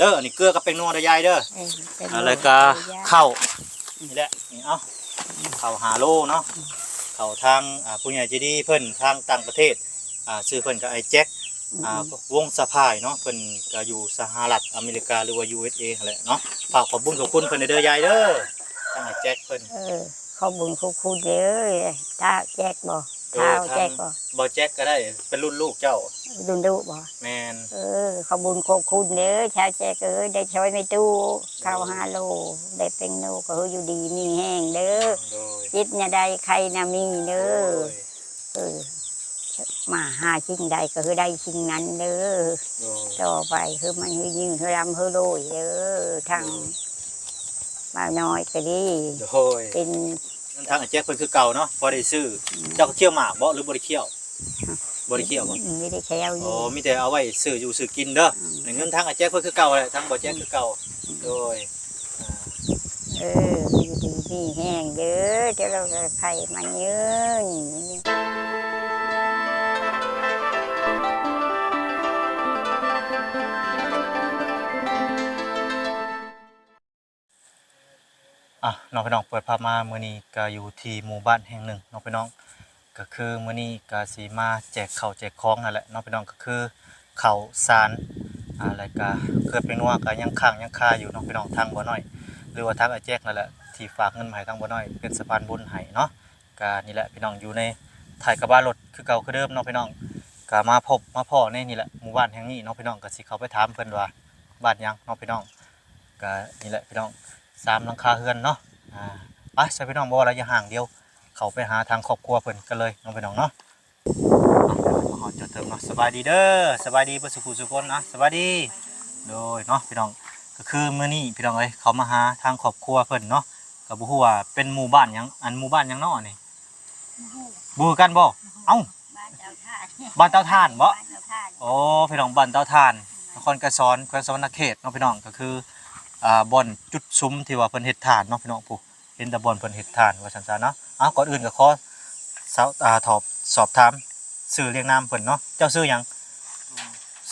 ເດີ ອັນນີ້ເກືອກັບແປ້ງນົວເດີຍາຍເດີ. ເອີ ແປ້ງນົວ ແລ້ວກໍເຂົ້າ ນີ້ແຫຼະ ນີ້ເອົາ ເຂົ້າຫ້າໂລເນາະ. ເຂົ້າທາງ ອ່າ ຜູ້ໃຫຍ່ໃຈດີເພິ່ນທາງຕ່າງປະເທດ ອ່າ ຊື່ເພິ່ນກໍອ້າຍແຈັກ ອ່າ ອືມ ວົງສະພາຍເນາະ. ເພິ່ນກໍຢູ່ສະຫະລັດອາເມລິກາ ຫຼືວ່າ ຢູເອສເອ ຫັ້ນແຫຼະເນາະ. ຝາກຂອບບຸນຂອບຄຸນເພິ່ນເດີຍາຍເດີ ທາງອ້າຍແຈັກເພິ່ນ. ເອີ ຂອບບຸນຂອບຄຸນເດີ ທ້າວແຈັກບໍ? ເອີ ທ້າວແຈັກບໍ? ບ່າວແຈັກກໍໄດ້ ເປັນລຸ້ນລູກເຈົ້າ. ລຸ້ນລູກບໍ? ແມ່ນ. ເອີ ຂອບບຸນຂອບຄຸນເດີ ທ້າວແຈັກເອີຍ ໄດ້ຊ່ອຍແມ່ຕູ້ເຂົ້າຫ້າໂລ ໄດ້ແປ້ງນົວ ກໍໃຫ້ຢູ່ດີມີແຮງເດີ. ໂດຍ ເຈັບແນວໃດໄຂ້ນະມີເດີ. ໂດຍ ເອີ ມາຫາສິ່ງໃດກໍໃຫ້ໄດ້ສິ່ງນັ້ນເດີ. ໂດຍ ຕໍ່ໄປໃຫ້ມັນໃຫ້ຍິ່ງໃຫ້ລ່ຳໃຫ້ລວຍເດີ ທັງ ໂດຍ ບ່າວນ້ອຍກໍດີ. ໂດຍ ເປັນ ເງິນທາງອ້າຍແຈັກເພິ່ນຄືເກົ່າເນາະ ພໍໄດ້ຊື້. ອືມ ເຈົ້າກໍຂ້ຽວໝາກບໍ ຫຼືບໍ່ໄດ້ຂ້ຽວ? ບໍ່ໄດ້ຂ້ຽວບໍ? ອືມ ບໍ່ໄດ້ຂ້ຽວຢູ່. ອໍ ມີແຕ່ເອົາໄວ້ຊື້ຢູ່ຊື້ກິນເດີ. ອືມ ເງິນທາງອ້າຍແຈັກເພິ່ນຄືເກົ່າແຫຼະ ທາງບ່າວແຈັກຄືເກົ່າ. ອືມ ໂດຍ ອ່າ ເອີ ຢູ່ດີມີແຮງເດີ ເຈົ້າລາວໄພມາຍືນ. ອ່ະ ເນາະ ພີ່ນ້ອງ ເປີດພາບມາ ມື້ນີ້ກໍຢູ່ທີ່ໝູ່ບ້ານແຫ່ງໜຶ່ງເນາະ ພີ່ນ້ອງ. ກໍຄືມື້ນີ້ກໍຊິມາແຈກເຂົ້າແຈກຂອງນັ້ນແຫຼະເນາະ ພີ່ນ້ອງ. ກໍຄືເຂົ້າສານ ອ່າ ແລ້ວກໍເກືອແປ້ງນົວກໍຍັງຄ້າງຍັງຄາຢູ່ເນາະ ພີ່ນ້ອງ. ທາງບ່າວນ້ອຍ ຫຼືວ່າທາງອ້າຍແຈັກນັ້ນແຫຼະ ທີ່ຝາກເງິນມາໃຫ້ທາງບ່າວນ້ອຍ ເປັນສະພານບຸນໃຫ້ເນາະ. ກໍນີ້ແຫຼະ ພີ່ນ້ອງ ຢູ່ໃນທ້າຍກະບະລົດຄືເກົ່າຄືເດີມເນາະ ພີ່ນ້ອງ. ກໍມາພົບມາພໍ້ໃນນີ້ແຫຼະ ໝູ່ບ້ານແຫ່ງນີ້ເນາະ ພີ່ນ້ອງ. ກໍຊິເຂົ້າໄປຖາມເພິ່ນວ່າ ບ້ານຫຍັງເນາະ ພີ່ນ້ອງ. ກໍນີ້ແຫຼະ ພີ່ນ້ອງ ສາມຫຼັງຄາເຮືອນເນາະ. ອ່າ ໄປຊະ ພີ່ນ້ອງ ບໍ່ວ່າລະຢ່າຫ່າງ ດຽວເຂົ້າໄປຫາທາງຄອບຄົວເພິ່ນກັນເລີຍເນາະ ພີ່ນ້ອງເນາະ. ມາຮອດຈອດເຖິງເນາະ. ສະບາຍດີເດີ ສະບາຍດີເບິດສູ່ຜູ້ສູ່ຄົນນະ. ສະບາຍດີ. ໂດຍເນາະ ພີ່ນ້ອງ ກໍຄືມື້ນີ້ ພີ່ນ້ອງເອີຍ ເຂົ້າມາຫາທາງຄອບຄົວເພິ່ນເນາະ. ກໍບໍ່ຮູ້ວ່າເປັນໝູ່ບ້ານຫຍັງ ອັນໝູ່ບ້ານຫຍັງເນາະນີ້? ບໍ່ຮູ້ ບໍ່ຮູ້ກັນບໍ່? ເອົ້າ ບ້ານເຕົາຖ່ານ ບ້ານເຕົາຖ່ານບໍ? ບ້ານເຕົາຖ່ານ. ໂອ້ ພີ່ນ້ອງ ບ້ານເຕົາຖ່ານ ນະຄອນໄກສອນ ແຂວງສະຫວັນນະເຂດເນາະ ພີ່ນ້ອງ. ກໍຄື ອ່າ ບ່ອນຈຸດສຸມທີ່ວ່າເພິ່ນເຮັດຖ່ານເນາະ ພີ່ນ້ອງ. ຜູ້ ເຫັນແຕ່ບ່ອນເພິ່ນເຮັດຖ່ານວ່າຊັ້ນຊະເນາະ. ເອົ້າ ກ່ອນອື່ນກໍຂໍສອບ ອ່າ ຖອບ ສອບຖາມຊື່ລຽງນາມເພິ່ນເນາະ. ເຈົ້າຊື່ຫຍັງ?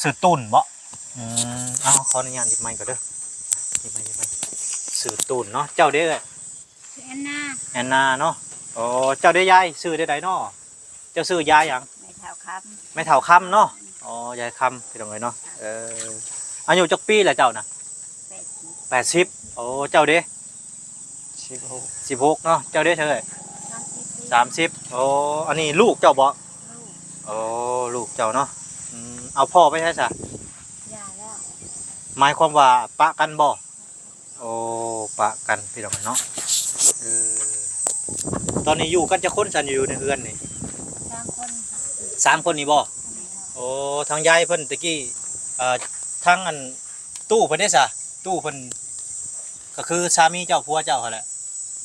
ຊື່ຕູນບໍ? ອືມ ເອົ້າ ຂໍອະນຸຍາດຫຍິບໄມກ່ອນເດີ ຫຍິບໄມ ຫຍິບໄມ. ຊື່ຕູນເນາະ. ເຈົ້າເດ້? ຊື່ແອນນາ. ແອນນາເນາະ. ໂອ້ ເຈົ້າເດ້ຍາຍ ຊື່ແນວໃດເນາະ? ເຈົ້າຊື່ຍາຍຫຍັງ? ແມ່ເຖົ້າຄຳ. ແມ່ເຖົ້າຄຳເນາະ. ອໍ ຍາຍຄຳ ພີ່ນ້ອງເອີຍເນາະ. ເອີ ອາຍຸຈັກປີລະເຈົ້ານະ? ແປດສິບ. ແປດສິບ. ໂອ້ ເຈົ້າເດ້? ສິບຫົກ. ສິບຫົກເນາະ. ເຈົ້າເດ້ເທົ່າໃດ? ສາມສິບ. ໂອ້ ອັນນີ້ລູກເຈົ້າບໍ? ລູກ. ໂອ້ ລູກເຈົ້າເນາະ. ອືມ ເອົາພໍ່ໄປໃສຊະ? ຢ່າແລ້ວ. ໝາຍຄວາມວ່າປະກັນບໍ? ໂອ້ ປະກັນ ພີ່ນ້ອງເນາະ. ເອີ ຕອນນີ້ຢູ່ກັນຈັກຄົນຊັ້ນ ຢູ່ໃນເຮືອນນີ້? ສາມຄົນ. ສາມຄົນນີ້ບໍ? ແມ່ນ. ໂອ້ ທາງຍາຍເພິ່ນຕະກີ້ ເອີ ທາງອັນຕູ້ເພິ່ນເດ້ຊະ? ຕູ້ເພິ່ນ ກໍຄືສາມີເຈົ້າ ຜົວເຈົ້າຫັ້ນແຫຼະ.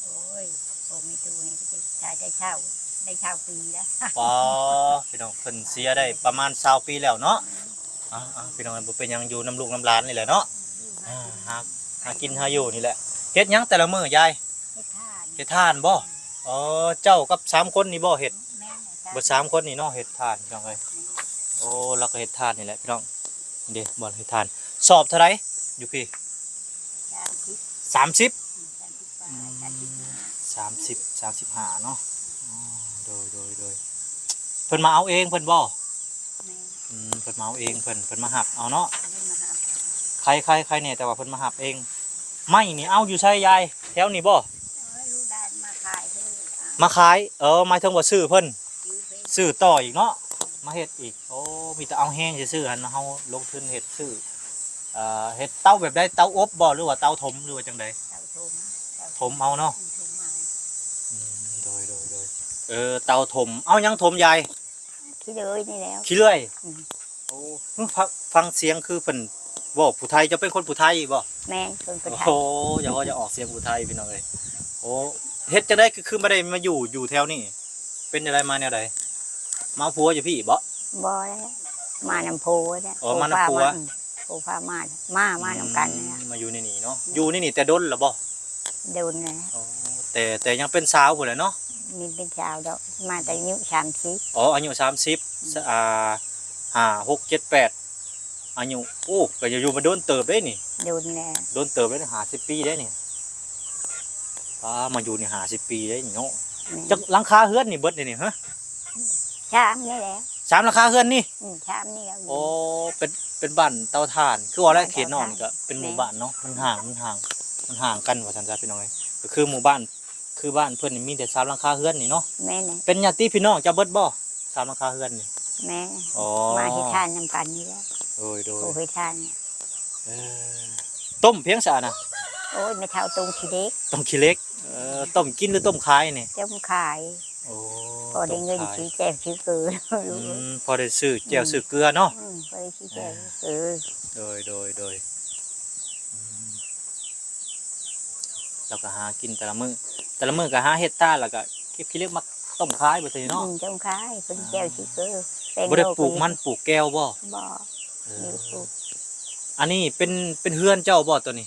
ໂອ້ຍ ບໍ່ມີຕູ້ໃຫ້ ຕາຍໄດ້ຊາວ ໄດ້ຊາວປີແລ້ວ. ປາ ພີ່ນ້ອງ ເພິ່ນເສຍໄດ້ປະມານຊາວປີແລ້ວເນາະ. ເອົາໆ ພີ່ນ້ອງ ບໍ່ເປັນຫຍັງ ຢູ່ນຳລູກນຳຫຼານນີ້ແຫຼະເນາະ. ອືມ ຫາ ຫາກິນຫາຢູ່ນີ້ແຫຼະ. ເຮັດຫຍັງແຕ່ລະມື້ຍາຍ? ເຮັດຖ່ານ. ເຮັດຖ່ານບໍ? ອໍ ເຈົ້າກັບສາມຄົນນີ້ບໍເຮັດ? ແມ່ນ. ເບິດສາມຄົນນີ້ເນາະ ເຮັດຖ່ານ ພີ່ນ້ອງເອີຍ. ໂອ້ ລາວກໍເຮັດຖ່ານນີ້ແຫຼະ ພີ່ນ້ອງ. ເດ້ ບ່ອນເຮັດຖ່ານ. ສອບເທົ່າໃດຢູ່ພີ້? ສາມສິບ. ສາມສິບ? ອືມ ສາມສິບ ສາມສິບຫ້າເນາະ. ອໍ ໂດຍໆໆ ເພິ່ນມາເອົາເອງເພິ່ນບໍ? ແມ່ນ. ອືມ ເພິ່ນມາເອົາເອງ ເພິ່ນ ເພິ່ນມາຮັບເອົາເນາະ. ເພິ່ນມາຮັບ. ໃຄ ໃຄ ໃຄແດ່ ແຕ່ວ່າເພິ່ນມາຮັບເອງ. ໄມ້ນີ້ເອົາຢູ່ໃສຍາຍ? ແຖວນີ້ບໍ? ເອີ ລູກຫຼານມາຂາຍເດີ. ມາຂາຍ. ເອີ ໝາຍເຖິງວ່າຊື້ເພິ່ນ? ຊື້ເພິ່ນ. ຊື້ຕໍ່ອີກເນາະ ມາເຮັດອີກ. ໂອ້ ມີແຕ່ເອົາແຮງຊື່ໆ ຫັ້ນ ເຮົາລົງທຶນເຮັດຊື້. ເອີ ເຮັດເຕົາແບບໃດ? ເຕົາອົບບໍ ຫຼືວ່າເຕົາຖົມ ຫຼືວ່າຈັ່ງໃດ? ເຕົາຖົມ. ຖົມເອົາເນາະ. ຖົມເອົາ. ອືມ ໂດຍໆໆ ເອີ ເຕົາຖົມ. ເອົາຫຍັງຖົມຍາຍ? ຂີ້ເລື່ອຍນີ້ແຫຼ້ວ. ຂີ້ເລື່ອຍ. ອືມ. ໂອ້ ຟັງ ຟັງສຽງຄືເພິ່ນເວົ້າຜູ້ໄທ. ເຈົ້າເປັນຄົນຜູ້ໄທບໍ? ແມ່ນ ເປັນຄົນຜູ້ໄທ. ໂອ້ ຢ່າເວົ້າ ຢ່າອອກສຽງຜູ້ໄທ ພີ່ນ້ອງເອີຍ. ໂອ້ ເຮັດຈັ່ງໃດຄື ຄືມາໄດ້ມາຢູ່ ຢູ່ແຖວນີ້? ເປັນຈັ່ງໃດ ມາແນວໃດ? ມາເອົາຜົວຢູ່ພີ້ບໍ? ບໍ່ແລ້ວ ມານຳຜົວແລ້ວ. ອໍ ມານຳຜົວ. ຜົວພາມາ. ອືມ ຜົວພາມາ ມາ ມານຳກັນນີ້ລະ. ອືມ ມາຢູ່ໃນນີ້ເນາະ. ອືມ ຢູ່ໃນນີ້ແຕ່ດົນລະບໍ? ດົນແລ້ວ. ອໍ ແຕ່ ແຕ່ຍັງເປັນສາວພຸ້ນແຫຼະເນາະ. ມີເປັນສາວດອກ ມາແຕ່ອາຍຸສາມສິບ. ອໍ ອາຍຸສາມສິບ. ອືມ ສະ ອ່າ ຫ້າ ຫົກ ເຈັດ ແປດ ອາຍຸ ໂອ້ ກໍຢູ່ມາດົນເຕີບເດ້ນີ້. ດົນແລ້ວ ດົນເຕີບເດ້ນີ້ ຫ້າສິບປີເດ້ນີ້. ປ້າ ມາຢູ່ນີ້ຫ້າສິບປີເດ້ນີ້ເນາະ. ແມ່ນ. ຈັກຫຼັງຄາເຮືອນນີ້ເບິດນີ້ ຮະ? ສາມນີ້ແຫຼະ. ສາມຫຼັງຄາເຮືອນນີ້? ອືມ ສາມນີ້ແຫຼະ. ໂອ້ ເປັນ ເປັນບ້ານເຕົາຖ່ານ ຄືວ່າແຫຼະ. ເຂດນອກນີ້ກໍເປັນໝູ່ບ້ານເນາະ. ມັນຫ່າງ ມັນຫ່າງ ມັນຫ່າງກັນວ່າຊັ້ນຊະ ພີ່ນ້ອງເອີຍ. ກໍຄືໝູ່ບ້ານ ຄືບ້ານເພິ່ນນີ້ມີແຕ່ສາມຫຼັງຄາເຮືອນນີ້ເນາະ. ແມ່ນແຫຼະ. ເປັນຍາດຕິພີ່ນ້ອງເຈົ້າເບິດບໍ່ ສາມຫຼັງຄາເຮືອນນີ້? ແມ່ນ. ອໍ ມາເຮັດທານນຳກັນນີ້ແຫຼະ. ໂດຍ ໂດຍ ຜູ້ເຮັດທານນີ້. ເອີ ຕົ້ມພຽງຊະນະ? ໂອ້ຍ ແມ່ເຖົ້າຕົ້ມຂີ້ເຫຼັກ. ຕົ້ມຂີ້ເຫຼັກ. ເອີ ອືມ ຕົ້ມກິນຫຼືຕົ້ມຂາຍນີ້? ຕົ້ມຂາຍ. ໂອ້ ພໍໄດ້ເງິນ ຕົ້ມຂາຍ ຊື້ແຈ່ວຊື້ເກືອ. ອືມ ພໍໄດ້ຊື້ແຈ່ວ ອືມ ຊື້ເກືອເນາະ. ອືມ ພໍໄດ້ຊື້ແຈ່ວ ອ່າ ຊື້ເກືອ. ໂດຍ ໂດຍ ໂດຍ. ອືມ ແລ້ວກໍຫາກິນແຕ່ລະມື້ ແຕ່ລະມື້ກໍຫາເຮັດທານ ແລ້ວກໍເກັບຂີ້ເຫຼັກມາຕົ້ມຂາຍ ແບບນີ້ເນາະ. ອືມ ຕົ້ມຂາຍ ເພິ່ນແຈ່ວຊິເກີ ແປ້ງ ບໍ່ໄດ້ປູກມັນປູກແກ້ວບໍ່? ບໍ່ ເອີ ບໍ່ໄດ້ປູກ. ອັນນີ້ເປັນ ເປັນເຮືອນເຈົ້າບໍ່ ໂຕນີ້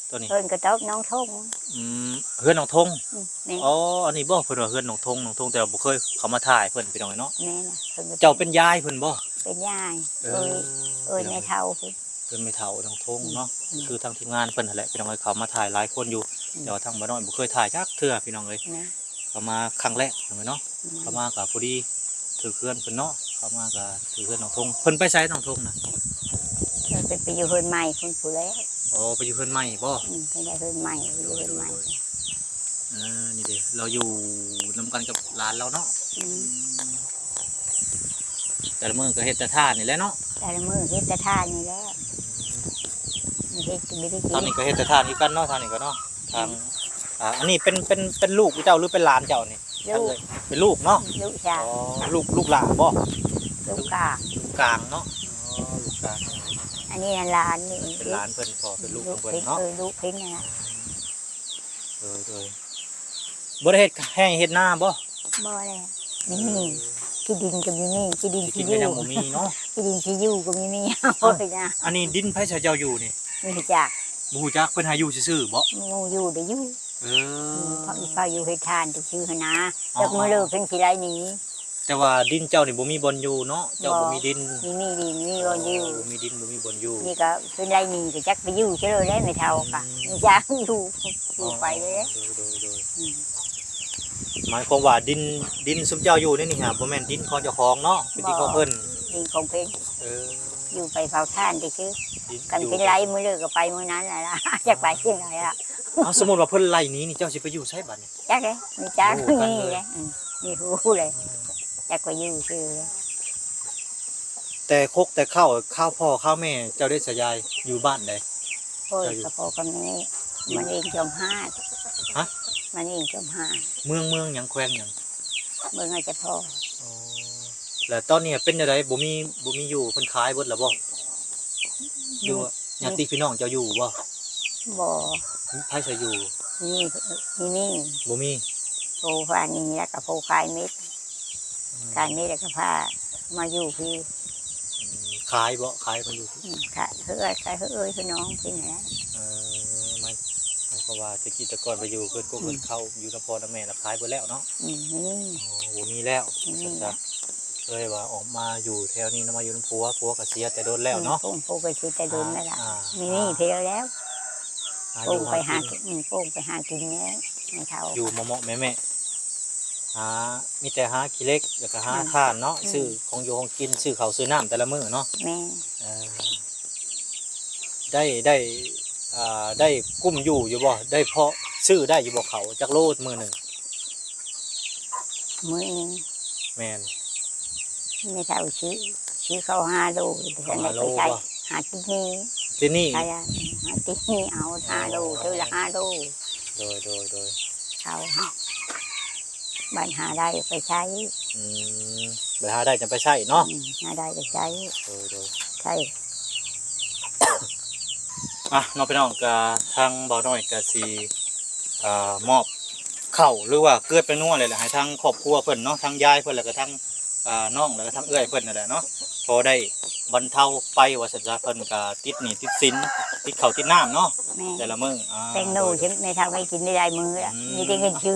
ໂຕນີ້? ເພິ່ນກໍຕອບນ້ອງທົງ. ອືມ ເຮືອນນ້ອງທົງ. ອືມ ແມ່ນ. ອໍ ອັນນີ້ບໍ່ ເພິ່ນວ່າເຮືອນນ້ອງທົງ ນ້ອງທົງ ແຕ່ວ່າບໍ່ເຄີຍເຂົ້າມາຖ່າຍເພິ່ນ ພີ່ນ້ອງເອີຍເນາະ. ແມ່ນ ເພິ່ນກໍ ເຈົ້າເປັນຍາຍເພິ່ນບໍ່? ເປັນຍາຍ. ເອີ ເອີຍ ເອີຍ ແມ່ເຖົ້າເພິ່ນ ເປັນແມ່ເຖົ້ານ້ອງທົງເນາະ. ອືມ ຄືທາງທີມງານເພິ່ນຫັ້ນແຫຼະ ພີ່ນ້ອງເອີຍ ເຂົ້າມາຖ່າຍຫຼາຍຄົນຢູ່. ອືມ ແຕ່ວ່າທາງບ່າວນ້ອຍບໍ່ເຄີຍຖ່າຍຈັກເທື່ອ ພີ່ນ້ອງເອີຍ. ແມ່ນ. ເຂົ້າມາຄັ້ງແລກ ພີ່ນ້ອງເອີຍເນາະ. ແມ່ນ. ເຂົ້າມາກໍພໍດີຖືກເຮືອນເພິ່ນເນາະ. ເຂົ້າມາກໍຖືກເຮືອນນ້ອງທົງ. ເພິ່ນໄປໃສນ້ອງທົງນະ? ເພິ່ນໄປ ໄປຢູ່ເຮືອນໃໝ່ພຸ້ນ ພຸ້ນແຫຼະ. ອໍ ໄປຢູ່ເຮືອນໃໝ່ບໍ່? ອືມ ເພິ່ນໄດ້ເຮືອນໃໝ່ ໄປຢູ່ເຮືອນໃໝ່. ໂດຍ ໂດຍ ໂດຍ. ອ່າ ນີ້ເດ້ ລາວຢູ່ນຳກັນກັບຫຼານລາວເນາະ. ອືມ ແຕ່ລະມື້ກໍເຮັດແຕ່ທານນີ້ແຫຼະເນາະ. ແຕ່ລະມື້ເຮັດແຕ່ທານນີ້ແຫຼະ. ອືມ ເຮັດກໍບໍ່ໄດ້ກິນ. ທາງນີ້ກໍເຮັດແຕ່ທານຄືກັນເນາະ ທາງນີ້ກໍເນາະ. ທາງ ອືມ ອ່າ ອັນນີ້ເປັນ ເປັນ ເປັນລູກເຈົ້າ ຫຼືເປັນຫຼານເຈົ້ານີ້? ລູກ. ເປັນລູກເນາະ. ລູກຊາຍ. ອໍ ລູກ ລູກຫຼ້າບໍ່? ລູກກາງ. ລູກກາງເນາະ. ອໍ ລູກກາງ. ອັນນີ້ຫຼານນີ້ ເປັນຫຼານເພິ່ນ ພໍ່ເປັນລູກຂອງເພິ່ນເນາະ. ເອີ ລູກເພິ່ນນັ້ນລະ. ໂດຍ ໂດຍ. ບໍ່ໄດ້ເຮັດໄຮ່ເຮັດນາບໍ່? ບໍ່ແລ້ວ. ເອີ ມີ ທີ່ດິນກໍບໍ່ມີ ທີ່ດິນ ທີ່ ທີ່ ທີ່ຢູ່ ກໍຍັງບໍ່ມີເນາະ. ທີ່ດິນທີ່ຢູ່ກໍບໍ່ມີ. ເອົ້າ ບໍ່ເປັນຫຍັງ. ອັນນີ້ດິນໃຜໃຫ້ເຈົ້າຢູ່ນີ້? ບໍ່ຮູ້ຈັກ. ບໍ່ຮູ້ຈັກ ເພິ່ນໃຫ້ຢູ່ຊື່ໆບໍ່? ໝູ່ຢູ່ໄດ້ຢູ່. ເອີ ອືມ ເຂົາ ເຂົາຢູ່ເຮັດທານຊື່ໆຫັ້ນນາ. ອໍ ຈັກມື້ເລີກເພິ່ນຊິໄລ່ໜີ. ແຕ່ວ່າດິນເຈົ້ານີ້ບໍ່ມີບ່ອນຢູ່ເນາະ. ເຈົ້າບໍ່ມີດິນ. ບໍ່ ມີ ມີດິນ ມີບ່ອນຢູ່. ອໍ ບໍ່ມີດິນ ບໍ່ມີບ່ອນຢູ່. ນີ້ກໍເພິ່ນໄລ່ໜີ ກໍຈັກໄປຢູ່ໃສແລ້ວ ແມ່ເຖົ້າກໍ ອືມ ຈັກຢູ່ ຢູ່ໄປເດ້. ອໍ ໂດຍ ໂດຍ ໂດຍ. ອືມ ໝາຍຄວາມວ່າດິນ ດິນຊຸມເຈົ້າຢູ່ໃນນີ້ຫາ ບໍ່ແມ່ນດິນຂອງເຈົ້າຂອງເນາະ ເປັນດິນຂອງເພິ່ນ. ບໍ່ ດິນຂອງເພິ່ນ. ເອີ ຢູ່ໄປເຝົ້າທານຊື່ໆ. ຄັນເພິ່ນໄລ່ມື້ເລີກກໍໄປມື້ນັ້ນແຫຼະລະ ຈັກໄປຈັ່ງໃດລະ. ເອົ້າ ສົມມຸດວ່າເພິ່ນໄລ່ໜີນີ້ ເຈົ້າຊິໄປຢູ່ໃສບັດນີ້? ຈັກເດ້ ມີຈັກ ໂອ້ ມີແຫຼະ. ອືມ ມີຮູ້ແຫຼະ. ອືມ ຈັກໄປຢູ່ຊື່. ແຕ່ຄົກແຕ່ເຄົ້າ ຄາວພໍ່ຄາວແມ່ເຈົ້າເດ້ສະຍາຍ ຢູ່ບ້ານໃດ? ໂອ້ຍ ເຈົ້າຢູ່ ກັບພໍ່ກັບແມ່ ອືມ ບ້ານເອງຈອມຫາດ. ຮະ? ບ້ານເອງຈອມຫາດ. ເມືອງ ເມືອງຫຍັງ ແຂວງຫຍັງ? ເມືອງອັດຈະພໍ. ອໍ ແລ້ວຕອນນີ້ເປັນຈັ່ງໃດ ບໍ່ມີ ບໍ່ມີຢູ່ ເພິ່ນຂາຍເບິດແລ້ວບໍ່? ຢູ່ ຢູ່ ຍາດຕິພີ່ນ້ອງເຈົ້າຢູ່ບໍ່? ບໍ່. ໃຜໃຊ້ຢູ່? ມີ ມີ ມີ. ບໍ່ມີ. ໂອ້ ພາໜີ ແລ້ວກໍໂພຂາຍເມັດ. ອືມ ຂາຍເມັດແລ້ວກໍພາມາຢູ່ພີ້. ອືມ ຂາຍບໍ່? ຂາຍມາຢູ່ພີ້. ອືມ ຂາຍເຮືອນ ຂາຍເຮືອນເອື້ອຍເຮືອນນ້ອງພີ້ແຫຼະ. ເອີ ໝາຍ ໝາຍຄວາມວ່າແຕ່ກີ້ແຕ່ກ່ອນໄປຢູ່ເຮືອນກົກ ອືມ ເຮືອນເຂົ້າ ຢູ່ນຳພໍ່ນຳແມ່ລະຂາຍເບິດແລ້ວເນາະ? ອືມ ບໍ່ມີ. ອໍ ບໍ່ມີແລ້ວ. ອືມ ວ່າຊັ້ນຊະ. ເລີຍວ່າອອກມາຢູ່ແຖວນີ້ນະ ມາຢູ່ນຳຜົວ ຜົວກໍເສຍແຕ່ດົນແລ້ວເນາະ. ອືມ ຜົວ ຜົວກໍເສຍແຕ່ດົນແລ້ວລະ. ອ່າ ມີ ມີເພິ່ນແລ້ວ. ອ່າ ໂປ່ງໄປຫາກິນ ອືມ ໂປ່ງໄປຫາກິນແດ່ ແມ່ເຖົ້າ. ຢູ່ເໝາະໆແມ່ໆ ຫາ ມີແຕ່ຫາຂີ້ເຫຼັກ ແລ້ວກໍຫາ ອືມ ຖ່ານເນາະ. ອືມ ຊື້ຂອງຢູ່ຂອງກິນ ຊື້ເຂົ້າຊື້ນ້ຳແຕ່ລະມື້ເນາະ. ແມ່ນ. ເອີ ໄດ້ ໄດ້ ອ່າ ໄດ້ກຸ້ມຢູ່ຢູ່ບໍ່? ໄດ້ພໍຊື້ໄດ້ຢູ່ບໍ່ເຂົ້າ ຈັກໂລມື້ໜຶ່ງ? ມື້ໜຶ່ງ ແມ່ນ ແມ່ເຖົ້າຊື້ ຊື້ເຂົ້າຫ້າໂລ ເຂົ້າຫ້າໂລບໍ່? ຫາກິນນີ້ ກິນນີ້ ໃຊ່ ຫາກິນນີ້ເອົາຫ້າໂລ ອໍ ເທື່ອລະຫ້າໂລ. ໂດຍ ໂດຍ ໂດຍ. ເຂົ້າ ບັດຫາໄດ້ໄປໃຊ້. ອືມ ບັດຫາໄດ້ຈັ່ງໄປໃຊ້ເນາະ. ອືມ ຫາໄດ້ໄປໃຊ້. ໂດຍ ໂດຍ. ໃຊ້ ອ່ະ ເນາະ ພີ່ນ້ອງ ກະທາງບ່າວນ້ອຍກະຊິ ອ່າ ມອບເຂົ້າ ຫຼືວ່າເກືອແປ້ງນົວນີ້ແຫຼະ ໃຫ້ທາງຄອບຄົວເພິ່ນເນາະ ທາງຍາຍເພິ່ນ ແລ້ວກະທາງ ອ່າ ນ້ອງ ແລ້ວກະທາງເອື້ອຍເພິ່ນນັ້ນແຫຼະເນາະ ພໍໄດ້ບັນເທົາໄປວ່າຊັ້ນຊະ. ເພິ່ນກະຕິດໜີ້ຕິດສິນ ຕິດເຂົ້າຕິດນ້ຳເນາະ. ແມ່ນ. ແຕ່ລະມື້ ອ່າ ແປ້ງນົວ ໂດຍ ແມ່ເຖົ້າໄວ້ກິນໄດ້ຫຼາຍມື້ລະ. ອືມ ມີແຕ່ເງິນຊື້.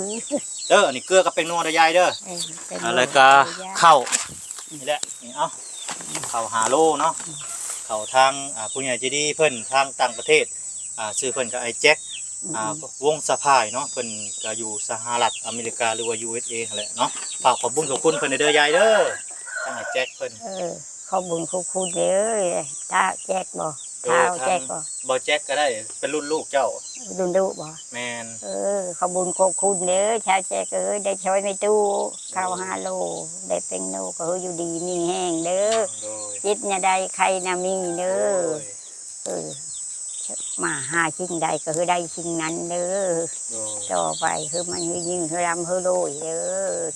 ເດີ ອັນນີ້ເກືອກັບແປ້ງນົວເດີຍາຍເດີ. ເອີ ແປ້ງນົວ ແລ້ວກະເຂົ້າ ນີ້ແຫຼະ ນີ້ ເອົາ ເຂົ້າຫ້າໂລເນາະ. ອືມ. ເອົາທາງ ອ່າ ຜູ້ໃຫຍ່ໃຈດີເພິ່ນທາງຕ່າງປະເທດ ອ່າ ຊື່ເພິ່ນກໍອ້າຍແຈັກ ອືມ ອ່າ ວົງສະພາຍເນາະ ເພິ່ນກໍຢູ່ສະຫະລັດອາເມລິກາ ຫຼືວ່າ ຢູເອັສເອ ຫັ້ນແຫຼະເນາະ. ຝາກຂອບບຸນຂອບຄຸນເພິ່ນເດີຍາຍເດີ ທາງອ້າຍແຈັກເພິ່ນ. ເອີ ຂອບບຸນຂອບຄຸນເດີ ທ້າວແຈັກບໍ ເອີ ທ້າວແຈັກບໍ ທາງບ່າວແຈັກກໍໄດ້ ເປັນລຸ້ນລູກເຈົ້າ ລຸ້ນລູກບໍ? ແມ່ນ. ເອີ ຂອບບຸນຂອບຄຸນເດີ ທ້າວແຈັກເອີຍ ໄດ້ຊ່ອຍແມ່ຕູ້ ເຂົ້າຫ້າໂລ ໄດ້ແປ້ງໂນ ກໍໃຫ້ຢູ່ດີມີແຮງເດີ. ໂດຍ. ເຈັບແນວໃດໄຂ້ນະມີເດີ. ໂດຍ. ເອີ ມາຫາສິ່ງໃດກໍໃຫ້ໄດ້ສິ່ງນັ້ນເດີ. ໂດຍ. ຕໍ່ໄປໃຫ້ມັນໃຫ້ຍືນໃຫ້ລ່ຳໃຫ້ລວຍເດີ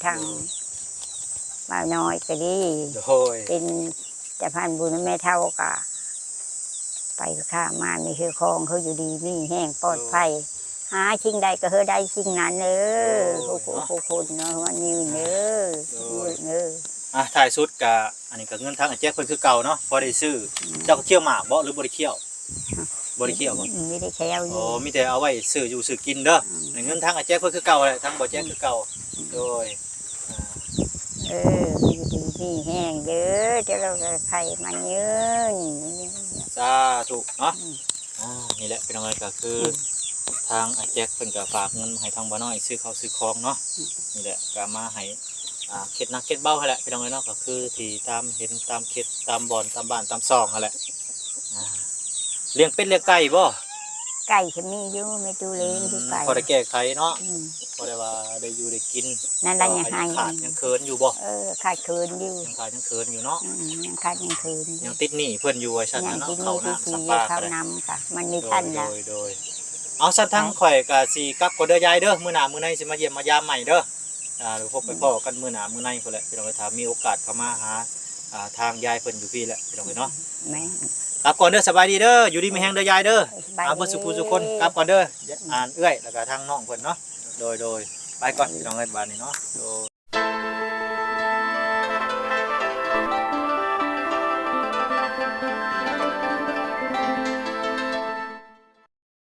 ທັງ ໂດຍ ບ່າວນ້ອຍກໍດີ. ໂດຍ. ເປັນສະພານບຸນແມ່ເຖົ້າກໍ ໄປຂ້າມາມີຊື່ຄອງ ເຮົາຢູ່ດີມີແຮງປອດໄພ ໂດຍ ຫາສິ່ງໃດກໍໃຫ້ໄດ້ສິ່ງນັ້ນເດີ. ໂດຍ ທຸກຜູ້ ເນາະ ທຸກຄົນເນາະ ໃຫ້ມັນຍືນເດີ. ໂດຍ. ເດີ. ອ່າ ທ້າຍສຸດກະ ອັນນີ້ກໍເງິນທາງອ້າຍແຈັກເພິ່ນຄືເກົ່າເນາະ ພໍໄດ້ຊື້. ອືມ. ເຈົ້າກໍຂ້ຽວໝາກບໍ ຫຼືບໍ່ໄດ້ຂ້ຽວ? ບໍ່ໄດ້ຂ້ຽວບໍ? ອືມ ມີແຕ່ແຂ້ວຢູ່. ອໍ ມີແຕ່ເອົາໄວ້ຊື້ຢູ່ຊື້ກິນເດີ. ອືມ. ໃນເງິນທາງອ້າຍແຈັກເພິ່ນຄືເກົ່າແຫຼະ ທາງບ່າວແຈັກ ອືມ ຄືເກົ່າ. ອືມ. ໂດຍ. ເອີ ຢູ່ດີມີແຮງເດີ ເຈົ້າລາວກໍໃຫ້ມັນຍືນ. ສາທຸເນາະ. ອືມ. ອ່າ ນີ້ແຫຼະພີ່ນ້ອງເອີຍ ກໍຄື ອືມ ທາງອ້າຍແຈັກເພິ່ນກໍຝາກເງິນມາໃຫ້ທາງບ່າວນ້ອຍຊື້ເຂົ້າຊື້ຂອງເນາະ. ອືມ. ນີ້ແຫຼະ ກໍມາໃຫ້ ອ່າ ເຄັດໜັກເຄັດເບົາຫັ້ນແຫຼະພີ່ນ້ອງເອີຍເນາະ ກໍຄືທີ່ຕາມເຫັນຕາມເຂດຕາມບ່ອນຕາມບ້ານຕາມຊ່ອງຫັ້ນແຫຼະ. ອ່າ ລ້ຽງເປັດລ້ຽງໄກ່ບໍ? ໄກ່ກໍມີຢູ່ ແມ່ຕູ້ລ້ຽງຢູ່ໄກ່ ອືມ ພໍໄດ້ແກ້ໄຂເນາະ. ອືມ. ພໍໄດ້ວ່າໄດ້ຢູ່ໄດ້ກິນ ນັ້ນລະ ຍັງຂາດຍັງເຂີນຢູ່ບໍ? ເອີ ຂາດເຂີນຢູ່ ຍັງຂາດຍັງເຂີນຢູ່ເນາະ. ອືມ ຍັງຂາດຍັງເຂີນຢູ່ ຍັງຕິດໜີ້ເພິ່ນຢູ່ວ່າຊັ້ນເນາະ. ເຂົ້ານ້ຳສຳປາ ເຂົ້ານ້ຳກໍມັນມີທັນລະ. ໂດຍ ໂດຍ. ເອົາຊັ້ນທາງຂ້ອຍກໍຊິກັບກ່ອນເດີຍາຍເດີ ມື້ໜ້າມື້ໃນຊິມາຢ້ຽມມາຢາມໃໝ່ເດີ. ອ່າ ໄປພົບໄປພໍ້ກັນມື້ໜ້າມື້ໃນພຸ້ນແຫຼະພີ່ນ້ອງເອີຍ ຖ້າມີໂອກາດເຂົ້າມາຫາ ອ່າ ທາງຍາຍເພິ່ນຢູ່ພີ້ແຫຼະພີ່ນ້ອງເອີຍເນາະ. ແມ່ນ. ກັບກ່ອນເດີ ສະບາຍດີເດີ ຢູ່ດີມີແຮງເດີຍາຍເດີ. ສະບາຍດີ. ອ່າ ເບິດສູ່ຜູ້ສູ່ຄົນ ກັບກ່ອນເດີ ອືມ ອ່າ ເອື້ອຍ ແລ້ວກໍທາງນ້ອງເພິ່ນເນາະ. ໂດຍ ໂດຍ. ໄປກ່ອນພີ່ນ້ອງເອີຍ ບາດນີ້ເນາະ. ໂດຍ.